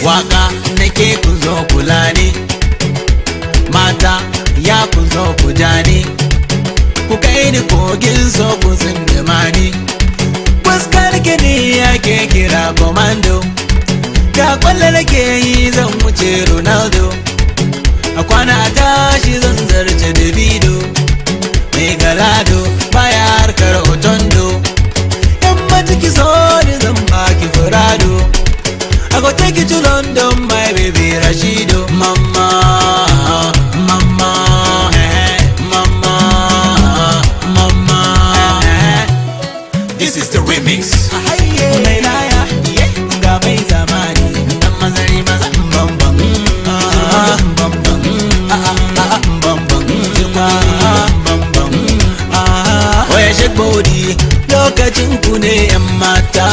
Waka nake ku zo kula ni, mata ya ku zo ku ja ni, ku kai ni kogin so ku tsindima ni. Fuskar ki ne ake kira komando, da kwallo nake yi zan wuce Ronaldo. A kwana a tashi zan zarce Davido, mai galado baya harkar otondo. Yan maciki so ni zan baki furado, I go take you to London, my baby Rashido. Mama, mama, eh, mama, mama, eh. This is the remix. Mai laya, ga mai zamani, dan mazari maza, bambam, ah, bambam, ah, ah, bambam, ah, bambam, ah. Oya shake body, lokacin ku ne yan mata.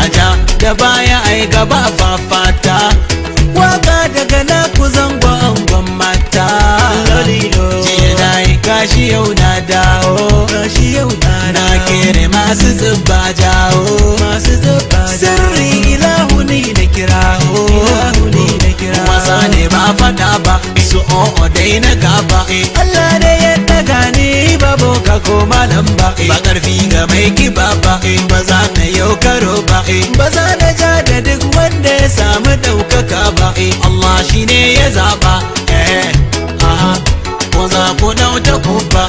Aja da baya ai gaba fafata. Waka daga na ku zango angon mata. Jiya na yi kashi yau na dawo, na kere masu zuba jawo. Sirri ilahu ni na kirawo, wasa ne ba fada ba, su o'o dai na gaba. Allah ne ya daga ni ba boka ko malam ba, ba karfi ga mai kiba ba, ba za na yau karo ba, ba za na ja da duk wanda ya samu ɗaukaka ba. Allah shi ne ya zaba, eh, aha, ko za ku ɗauta ku ba.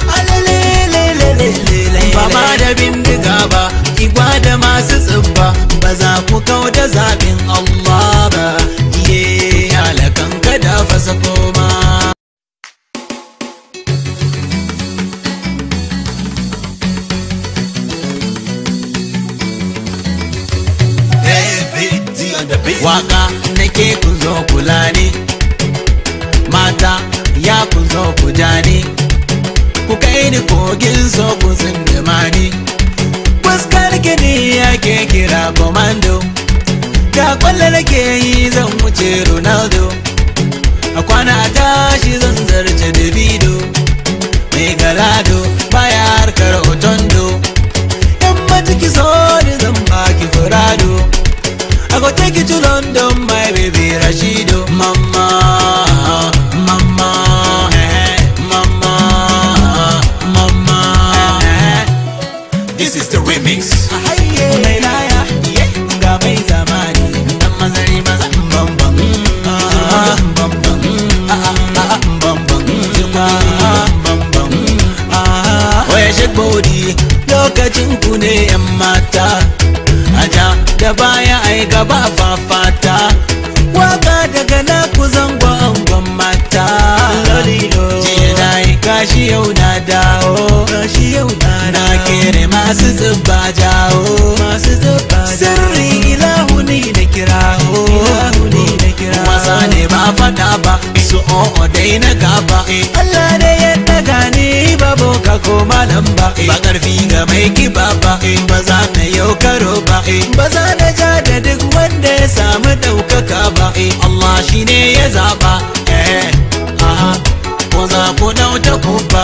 Ba ma da bindiga ba, igwa da masu tsibba, ba za ku kau da zaɓin Allah ba. Iye, halakan kada fasa koma. David D on the beat. Waka nake ku zo kula ni, mata ya ku zo ku ja ni, ku kai ni kogin so ku tsindima ni. Fuskar ki ne ake kira komando, da kwallo nake yi zan wuce Ronaldo. A kwana a tashi zan zarce Davido, mai galado baya harkar otondo. Yan maciki so ni zan baki furado, I go take you to London, my baby Rashido. Mama, mama, eh, mama, mama, eh. This is the remix. Mai laya, ga mai zamani, dan mazari maza, bambam, ah, bambam, ah, ah, bambam, ah, bambam, ah. Oya shake body, lokacin ku ne yan mata. Aja da baya ai gaba fafata. Waka daga na ku zango angon mata. Jiya na yi kashi yau na dawo, na kere masu zuba jawo. Sirri ilahu ni na kirawo, wasa ne ba fada ba, su o'o dai na gaba. Allah ne ya daga ni ba boka ko malam ba, ba karfi ga mai kiba ba, ba za na yau karo ba, ba za na ja da duk wanda ya samu ɗaukaka ba. Allah shi ne ya zaba, eh, aha, ko za ku ɗauta ku ba.